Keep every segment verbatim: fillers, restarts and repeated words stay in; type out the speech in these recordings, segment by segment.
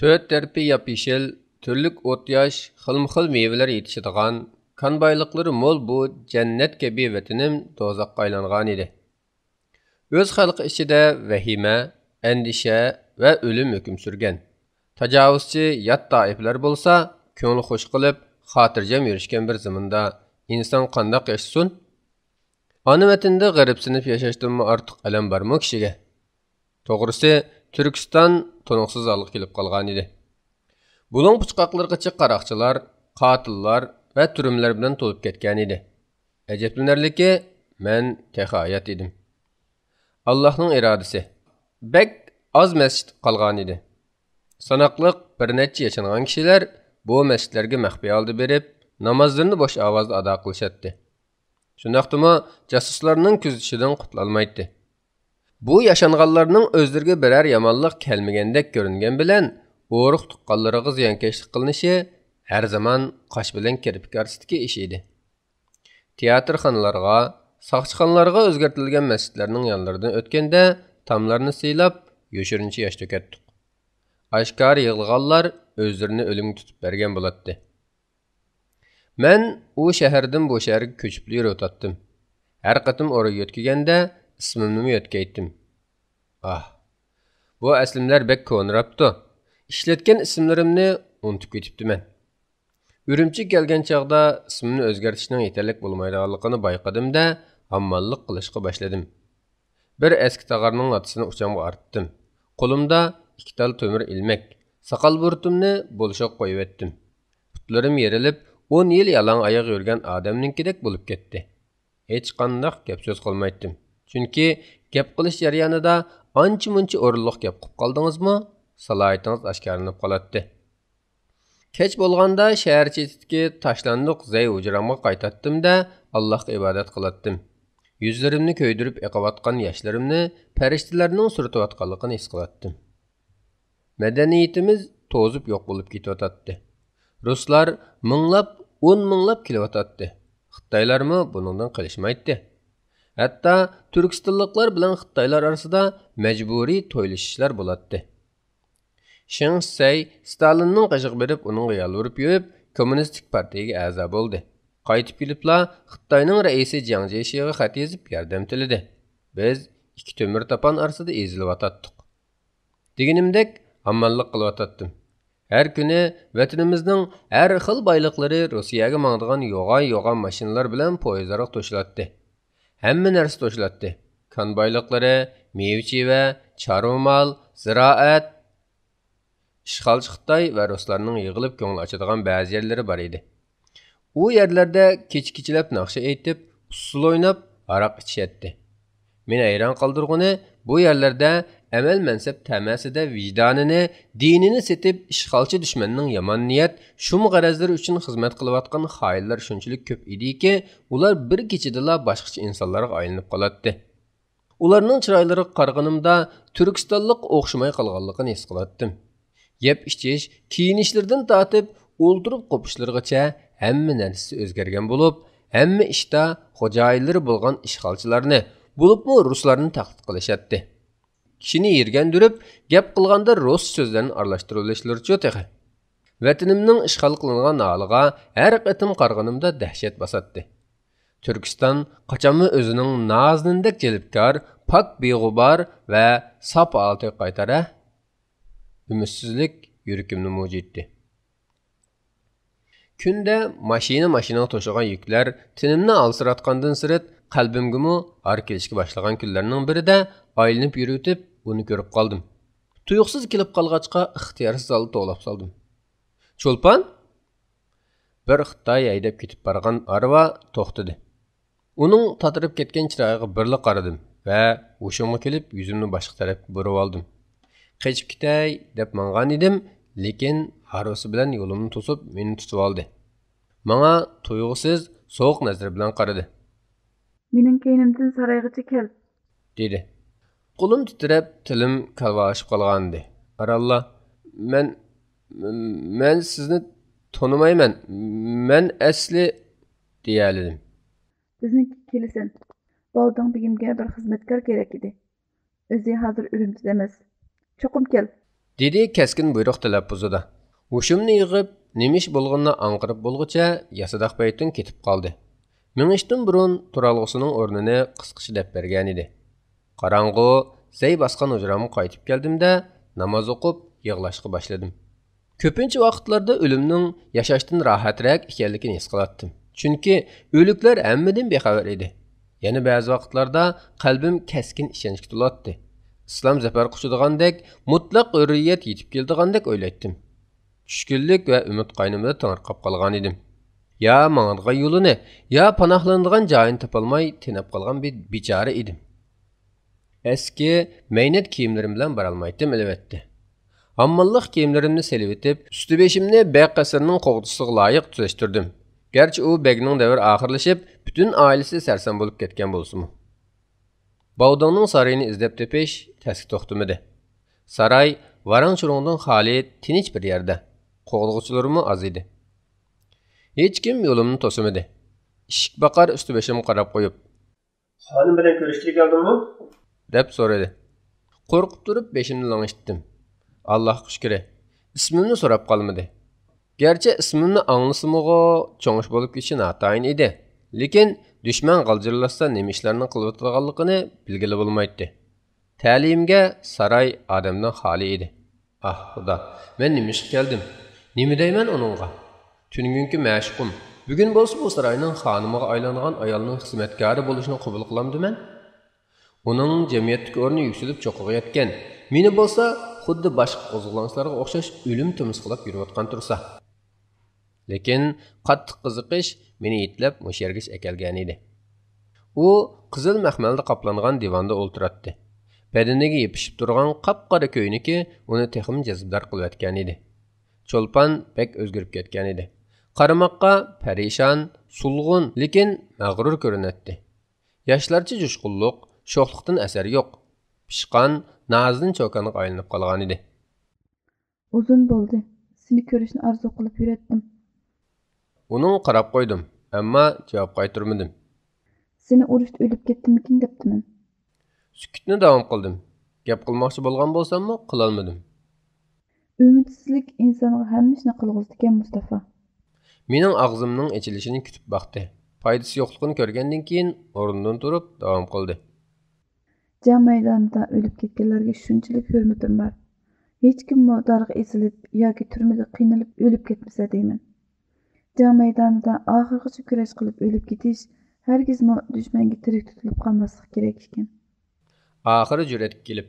تۆت تەرىپى ياپيېشىل، تۈرلۈك ئوت-ياش، خىلمۇخىل مېۋىلەر يېتىشىدىغان، كان بايلىقلىرى مول بۇ جەننەت كەبى ۋەتىنىم دوزاخقا ئايلانغانىدى. ئۆز خەلقى ئىچىدە ۋەھىمە، ئەندىشە ۋە ئۆلۈم ھۆكۈم سۈرگەن. تاجاۋۇزچى يات تائىپىلەر بولسا، كۆڭلى خۇش قىلىپ، خاتىرجەم يۈرۈشكەن بىر زېمىندا ئىنسان قانداق ياشىسۇن؟ ئانا ۋەتىنىدە غېرىبسىنىپ ياشاشتىنمۇ ئارتۇق ئەلەم بارمۇ كىشىگە؟ توغرىسى، تۈركىستان تونۇقسىز ھالغا كېلىپ قالغانىدى. بۇلۇڭ پۇچقاقلىرىغىچە قاراقچىلار، قاتىللار ۋە تۈرمىلەر بىلەن تولۇپ كەتكەنىدى. ئەجەبلىنەرلىكى، مەن تېخى ھايات ئىدىم. ئاللاھنىڭ ئىرادىسى، بەك ئاز مەسچىت قالغانىدى. ساناقلىق بىر نەچچە ياشانغان كىشىلەر بۇ مەسچىتلەرگە مەخپىي ھالدا بېرىپ، نامازلىرىنى بوش ئاۋازدا ئادا قىلىشاتتى. شۇنداقتىمۇ جاسۇسلارنىڭ كۆزىتىشىدىن قۇتۇلالمايتتى. بۇ ياشانغانلارنىڭ ئۆزلىرىگە بىرەر يامانلىق كەلمىگەندەك كۆرۈنگەن بىلەن، ئۇرۇق تۇغقانلىرىغا زىيانكەشلىك قىلىنىشى ھەر زامان قاش بىلەن كىرپىك ئارىسىدىكى ئىش ئىدى. تىياتىرخانىلارغا، ساقچىخانىلارغا ئۆزگەرتىلگەن مەسچىتلەرنىڭ يانلىرىدىن ئۆتكەندە، تاملارنى سىيلاپ، يوشۇرۇنچە ياش تۆكەتتۇق. ئاشكارا يىغلىغانلار ئۆزلىرىنى ئۆلۈمگە تۇتۇپ بەرگەن بولاتتى. مەن ئۇ شەھەردىن بۇ شەھەرگە كۆچۈپلا يۈرۈۋاتاتتىم. ھەر قېتىم ئورا يۆتكىگەندە، ئىسمىمنىمۇ يۆتكەيتتىم. ئاھ، بۇ ئەسلىمىلەر بەك كونىراپتۇ. ئىشلەتكەن ئىسىملىرىمنى ئۇنتۇپ كېتىپتىمەن. ئۈرۈمچىگە كەلگەن چاغدا ئىسمىمنى ئۆزگەرتىشنىڭ يېتەرلىك بولمايدىغانلىقىنى بايقىدىم-دە، ھامماللىق قىلىشقا باشلىدىم. بىر ئەسكى تاغارنىڭ لاتىسىنى ئۇچامغا ئارتتىم. قولۇمدا ئىككى تال تۆمۈر ئىلمەك، ساقال بۇرۇتۇمنى بولۇشۇغا قويۇۋەتتىم. پۇتلىرىم يېرىلىپ، ئون يىل يالاڭ ئاياغ يۈرگەن ئادەمنىڭكىدەك بولۇپ كەتتى. ھېچقانداق گەپ سۆز قىلمايتتىم. چۈنكى گەپ قىلىش جەريانىدا ئانچە-مۇنچە ئورۇنلۇق گەپ قىلىپ قالدىڭىزمۇ، سالاھىيىتىڭىز ئاشكارىلىنىپ قالاتتى. كەچ بولغاندا شەھەر چېتىدىكى تاشلاندۇق زەي ھۇجرامغا قايتاتتىم-دە، ئاللاھقا ئىبادەت قىلاتتىم. يۈزلىرىمنى كۆيدۈرۈپ ئېقىۋاتقان ياشلىرىمنى پەرىشتىلەرنىڭ سۈرتۈۋاتقانلىقىنى ھېس قىلاتتىم. مەدەنىيىتىمىز توزۇپ يوق بولۇپ كېتىۋاتاتتى. رۇسلار مىڭلاپ، ئون مىڭلاپ كېلىۋاتاتتى. خىتايلارمۇ بۇنىڭدىن قېلىشمايتتى. ھەتتا تۈركىستانلىقلار بىلەن خىتايلار ئارىسىدا مەجبۇرىي تويلىشىشلار بولاتتى. شېڭ شىسەي ستالىننىڭ قېشىغا بېرىپ، ئۇنىڭغا يالۋۇرۇپ يۈرۈپ، كوممۇنىستىك پارتىيىگە ئەزا بولدى. قايتىپ كېلىپلا خىتاينىڭ رەئىسى جياڭ جيېشىغا خەت يېزىپ ياردەم تىلىدى. بىز ئىككى تۆمۈر تاپان ئارىسىدا ئېزىلىۋاتاتتۇق. دېگىنىمدەك، ھامماللىق قىلىۋاتاتتىم. ھەر كۈنى ۋەتىنىمىزنىڭ ھەر خىل بايلىقلىرى روسىيەگە ماڭىدىغان يوغان-يوغان ماشىنىلار بىلەن پويىزلارغا توشۇلاتتى. ھەممە نەرسە توشۇلاتتى. كان بايلىقلىرى، مېۋە-چېۋە، چارۋا مال، زىرائەت. ئىشغالچى خىتاي ۋە رۇسلارنىڭ يىغىلىپ كۆڭۈل ئاچىدىغان بەزى يەرلىرى بار ئىدى. ئۇ يەرلەردە كېچە-كېچىلەپ ناخشا ئېيتىپ، ئۇسسۇل ئويناپ، ھاراق ئىچىشەتتى. مېنى ھەيران قالدۇرغىنى، بۇ يەرلەردە ئەمەل-مەنسەپ تەمەسىدە ۋىجدانىنى، دىنىنى سېتىپ، ئىشغالچى دۈشمەننىڭ يامان نىيەت، شۇم غەرەزلىرى ئۈچۈن خىزمەت قىلىۋاتقان خائىنلار شۇنچىلىك كۆپ ئىدىكى، ئۇلار بىر كېچىدىلا باشقىچە ئىنسانلارغا ئايلىنىپ قالاتتى. ئۇلارنىڭ چىرايلىرىغا قارىغىنىمدا، تۈركىستانلىققا ئوخشىماي قالغانلىقىنى ھېس قىلاتتىم. يەپ-ئىچىش، كىيىنىشلىرىدىن تارتىپ، ئولتۇرۇپ قوپۇشلىرىغىچە ھەممە نەرسىسى ئۆزگەرگەن بولۇپ، ھەممە ئىشتا خوجايىنلىرى بولغان ئىشغالچىلارنى، بولۇپمۇ رۇسلارنى تەقلىد قىلىشاتتى. كىشىنى يىرگەندۈرۈپ، گەپ قىلغاندا رۇس سۆزلەرنى ئارىلاشتۇرۇۋېلىشلىرىچۇ تېخى. ۋەتىنىمنىڭ ئىشغال قىلىنغان ھالىغا ھەر قېتىم قارىغىنىمدا دەھشەت باساتتى. تۈركىستان قاچانمۇ ئۆزىنىڭ نازىنىندەك جەلپكار، پاك بىغۇبار ۋە ساپ ھالىتىگە قايتار ھە؟ ئۈمىدسىزلىك يۈرىكىمنى مۇجۇيتتى. كۈندە ماشىنا-ماشىنىغا توشۇلغان يۈكلەر تېنىمنى ئالسىراتقاندىن سىرت، قەلبىمگىمۇ ھار كېلىشكە باشلىغان كۈنلەرنىڭ بىرىدە ئايلىنىپ يۈرۈۋېتىپ، ئۇنى كۆرۈپ قالدىم. تۇيۇقسىز كېلىپ قالغاچقا، ئىختىيارسىز ھالدا توۋلاپ سالدىم. چولپان! بىر خىتاي ھەيدەپ كېتىپ بارغان ھارۋا توختىدى. ئۇنىڭ تاتىرىپ كەتكەن چىرايىغا بىرلا قارىدىم ۋە ھوشۇمغا كېلىپ، يۈزۈمنى باشقا تەرەپكە بۇرۇۋالدىم. قېچىپ كېتەي دەپ ماڭغان ئىدىم، لېكىن ھارۋىسى بىلەن يولۇمنى توسۇپ، مېنى تۇتۇۋالدى. ماڭا تۇيغۇسىز، سوغۇق نەزىرى بىلەن قارىدى. مېنىڭ كەينىمدىن سارايغىچە كەل. دېدى. قولۇم تىترەپ، تىلىم كالۋالىشىپ قالغانىدى. ئارانلا، مەن، مەن سىزنى تونۇمايمەن. مەن ئەسلى، دېيەلىدىم. بىزنىڭكىگە كېلىسەن. بالدىڭ بېگىمگە بىر خىزمەتكار كېرەك ئىدى. ئۆزى ھازىر ئۈرۈمچىدە ئەمەس. چوقۇم كەل. دېدى كەسكىن بۇيرۇق تەلەپپۇزىدا. ھوشۇمنى يىغىپ، نېمە ئىش بولغىنىنى ئاڭقىرىپ بولغۇچە ياسىداق پەيتۇن كېتىپ قالدى. مېڭىشتىن بۇرۇن تۇرالغۇسىنىڭ ئورنىنى قىسقىچە دەپ بەرگەنىدى. قاراڭغۇ، زەي باسقان ھۇجرامغا قايتىپ كەلدىم-دە، ناماز ئوقۇپ، يىغلاشقا باشلىدىم. كۆپىنچە ۋاقىتلاردا ئۆلۈمنىڭ ياشاشتىن راھەترەك ئىكەنلىكىنى ھېس قىلاتتىم. چۈنكى ئۆلۈكلەر ھەممىدىن بىخەۋەر ئىدى. يەنە بەزى ۋاقىتلاردا قەلبىم كەسكىن ئىشەنچكە تولاتتى. ئىسلام زەپەر قۇچىدىغاندەك، مۇتلەق ھۆررىيەت يېتىپ كېلىدىغاندەك ئويلايتتىم. چۈشكۈنلۈك ۋە ئۈمىد قاينىمىدا تېڭىرقاپ قالغانىدىم. يا ماڭىدىغان يولىنى، يا پاناھلىنىدىغان جايىنى تاپالماي تېنەپ قالغان بىر بىچارە ئىدىم. ئەسكى مەينەت كىيىملىرىم بىلەن بارالمايتتىم، ئەلۋەتتە. ھامماللىق كىيىملىرىمنى سېلىۋېتىپ، ئۈستى بېشىمنى بەگ قەسرىنىڭ قوغدىسىغا لايىق تۈزەشتۈردۈم. گەرچە ئۇ بەگنىڭ دەۋرى ئاخىرلىشىپ، پۈتۈن ئائىلىسى سەرسان بولۇپ كەتكەن بولسىمۇ. باۋداڭنىڭ سارىيىنى ئىزدەپ تېپىش تەسكە توختىمىدى. ساراي ۋاراڭ-چۇرۇڭدىن خالىي، تىنچ بىر يەردە. قوغدىغۇچىلىرىمۇ ئاز ئىدى. ھېچكىم يولۇمنى توسىمىدى. ئىشىك باقار ئۈستى بېشىمغا قاراپ قويۇپ، «خانىم بىلەن كۆرۈشكىلى كەلدىڭمۇ؟» دەپ سورىدى. قورقۇپ تۇرۇپ بېشىمنى لىڭشىتتىم. ئاللاھقا شۈكرى، ئىسمىمنى سوراپ قالمىدى. گەرچە ئىسمىمنى ئاڭلىسىمۇغۇ، چوڭ ئىش بولۇپ كېتىشى ناتايىن ئىدى. لېكىن دۈشمەن غالجىرلاشسا نېمە ئىشلارنى قىلىۋاتىدىغانلىقىنى بىلگىلى بولمايتتى. تەلىيىمگە ساراي ئادەمدىن خالىي ئىدى. ئاھ، خۇدا، مەن نېمە ئىشقا كەلدىم؟ نېمە دەيمەن ئۇنىڭغا؟ تۈنۈگۈنكى مەشۇقۇم، بۈگۈن بولسا بۇ ساراينىڭ خانىمىغا ئايلانغان ئايالنىڭ خىزمەتكارى بولۇشىنى قوبۇل قىلامدىمەن؟ ئۇنىڭ جەمئىيەتتىكى ئورنى يۈكسىلىپ چوققىغا يەتكەن، مېنى بولسا خۇددى باشقا قوزغىلاڭچىلارغا ئوخشاش ئۆلۈم تۇمسىقلاپ يۈرۈۋاتقان تۇرسا. لېكىن قاتتىق قىزىقىش مېنى يېتىلەپ مۇشۇ يەرگىچە ئەكەلگەنىدى. ئۇ قىزىل مەخمەلدە قاپلانغان دىۋاندا ئولتۇراتتى. بەدىنىگە يېپىشىپ تۇرغان قاپقارا كۆينىكى ئۇنى تېخىمۇ جەزبىدار قىلىۋەتكەنىدى. چولپان بەك ئۆزگىرىپ كەتكەنىدى. قارىماققا پەرىشان، سولغۇن، لېكىن مەغرۇر كۆرۈنەتتى. ياشلارچە جۇشقۇنلۇق، شوخلۇقتىن ئەسەر يوق. پىشقان، نازىنىن چوكانغا ئايلىنىپ قالغانىدى. ئۇزۇن بولدى. سېنى كۆرۈشنى ئارزۇ قىلىپ يۈرەتتىم. ئۇنىڭغا قاراپ قويدۇم، ئەمما جاۋاب قايتۇرمىدىم. سېنى ئۇرۇشتا ئۆلۈپ كەتتىممىكىن دەپتىمەن. سۈكۈتنى داۋام قىلدىم. گەپ قىلماقچى بولغان بولساممۇ، قىلالمىدىم. ئۈمىدسىزلىك ئىنسانغا ھەممە ئىشنى قىلغۇزىدىكەن، مۇستافا. مېنىڭ ئاغزىمنىڭ ئېچىلىشىنى كۈتۈپ باقتى. پايدىسى يوقلۇقىنى كۆرگەندىن كېيىن ئورنىدىن تۇرۇپ داۋام قىلدى. جەڭ مەيدانىدا ئۆلۈپ كەتكەنلەرگە شۇنچىلىك ھۆرمىتىم بار. ھېچكىممۇ دارغا ئېسىلىپ ياكى تۈرمىدە قىينىلىپ ئۆلۈپ كەتمىسە دەيمەن. جەڭ مەيدانىدا ئاخىرغىچە كۈرەش قىلىپ ئۆلۈپ كېتىش ھەرگىزمۇ دۈشمەنگە تىرىك تۇتۇلۇپ قالماسلىق كېرەك ئىكەن. ئاخىرى جۈرئەتكە كېلىپ،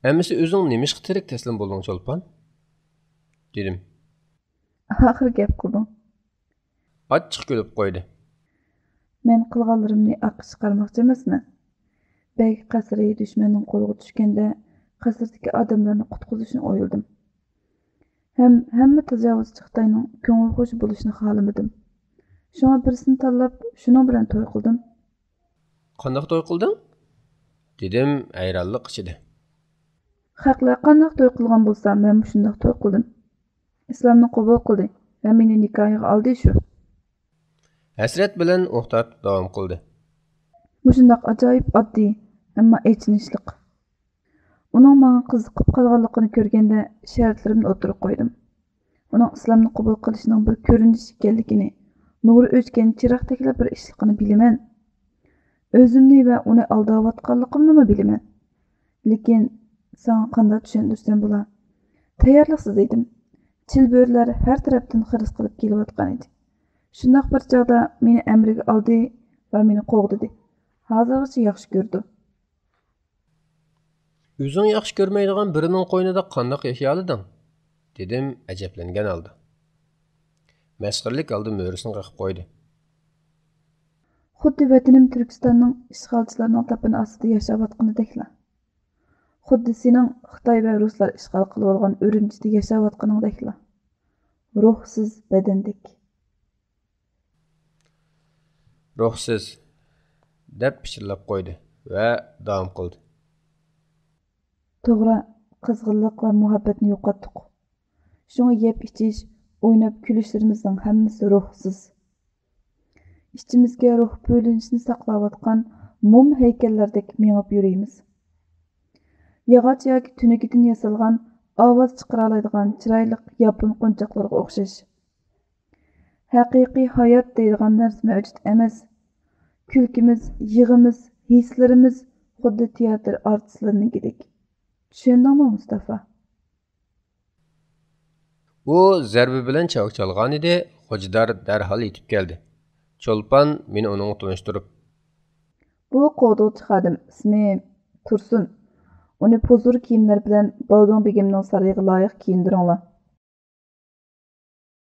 ئەمىسە ئۆزۈڭ نېمىشقا تىرىك تەسلىم بولدۇڭ، چولپان؟ دېدىم. ئاخىر گەپ قىلدىڭ. ئاچچىق كۈلۈپ قويدى. مەن قىلغانلىرىمنى ئارقا چىقارماقچى ئەمەسمەن. بەگ قەسرى دۈشمەننىڭ قولىغا چۈشكەندە، قەسىردىكى ئادەملەرنى قۇتقۇزۇشنى ئويلىدىم. ھەم ھەممە تاجاۋۇزچى خىتاينىڭ كۆڭۈل خۇش بولۇشىنى خالىمىدىم. شۇڭا بىرسىنى تاللاپ، شۇنىڭ بىلەن توي قىلدىم. قانداق توي قىلدىڭ؟ دېدىم ھەيرانلىق ئىچىدە. خەقلەر قانداق توي قىلغان بولسا، مەنمۇ شۇنداق توي قىلدىم. ئىسلامنى قوبۇل قىلدى ۋە مېنى نىكاھىغا ئالدى شۇ. ھەسرەت بىلەن ئۇھ تارتىپ داۋام قىلدى. مۇشۇنداق ئاجايىپ ئاددىي، ئەمما ئېچىنىشلىق. ئۇنىڭ ماڭا قىزىقىپ قالغانلىقىنى كۆرگەندە، شەرتلىرىمنى ئوتتۇرىغا قويدۇم. ئۇنىڭ ئىسلامنى قوبۇل قىلىشىنىڭ بىر كۆرۈنۈش ئىكەنلىكىنى، نۇرى ئۆچكەن چىراغدەكلا بىر ئىشلىقىنى بىلىمەن. ئۆزۈمنى ۋە ئۇنى ئالداۋاتقانلىقىمنىمۇ بىلىمەن. لېكىن ساڭا قانداق چۈشەندۈرسەم بولا؟ تەييارلىقسىز ئىدىم. چىلبۆرىلەر ھەر تەرەپتىن خىرىس قىلىپ كېلىۋاتقان ئىدى. شۇنداق بىر چاغدا مېنى ئەمرىگە ئالدى ۋە مېنى قوغدىدى. ھازىرغىچە ياخشى كۆرىدۇ. ئۆزۈڭ ياخشى كۆرمەيدىغان بىرىنىڭ قوينىدا قانداق ياشىيالىدىڭ؟ دېدىم ئەجەبلەنگەن ھالدا. مەسخىرىلىك ھالدا مۈرىسىنى قېقىپ قويدى. خۇددى ۋەتىنىم تۈركىستاننىڭ ئىشغالچىلارنىڭ داپىنى ئاستىدا ياشاۋاتقىنىدەكلا. خۇددى سېنىڭ خىتاي ۋە رۇسلار ئىشغال قىلىۋالغان ئۈرۈمچىدە ياشاۋاتقىنىڭدەكلا. روھسىز بەدەندەك. روھسىز، دەپ پىچىرلاپ قويدى ۋە داۋام قىلدى. توغرا، قىزغىنلىق ۋە مۇھەببەتنى يوقاتتۇق. شۇڭا يەپ ئىچىش، ئويناپ كۈلۈشلىرىمىزنىڭ ھەممىسى روھسىز. ئىچىمىزگە روھ بۆلۈنۈشنى ساقلاۋاتقان موم ھەيكەللەردەك مېڭىپ يۈرىمىز. ياغاچ ياكى تۈنۈگۈدىن ياسالغان ئاۋاز چىقىرالايدىغان چىرايلىق ياپون قونچاقلىرىغا ئوخشاش. ھەقىقىي ھايات دەيدىغان نەرسە مەۋجۇت ئەمەس. كۈلكىمىز، يىغىمىز، ھېسلىرىمىز خۇددى تىياتىر ئارتىسلىرىنىڭكىدەك. چۈشەندىڭمۇ، مۇستافا؟ ئۇ زەربە بىلەن چاۋاك چالغانىدى، خوجىدار دەرھال يېتىپ كەلدى. چولپان مېنى ئۇنىڭغا تونۇشتۇرۇپ. بۇ قوغدىغۇچى خادىم، ئىسمى تۇرسۇن. ئۇنى پۇزۇر كىيىملەر بىلەن بالدۇڭ بېگىمنىڭ سارىيىغا لايىق كىيىندۈرۈڭلار.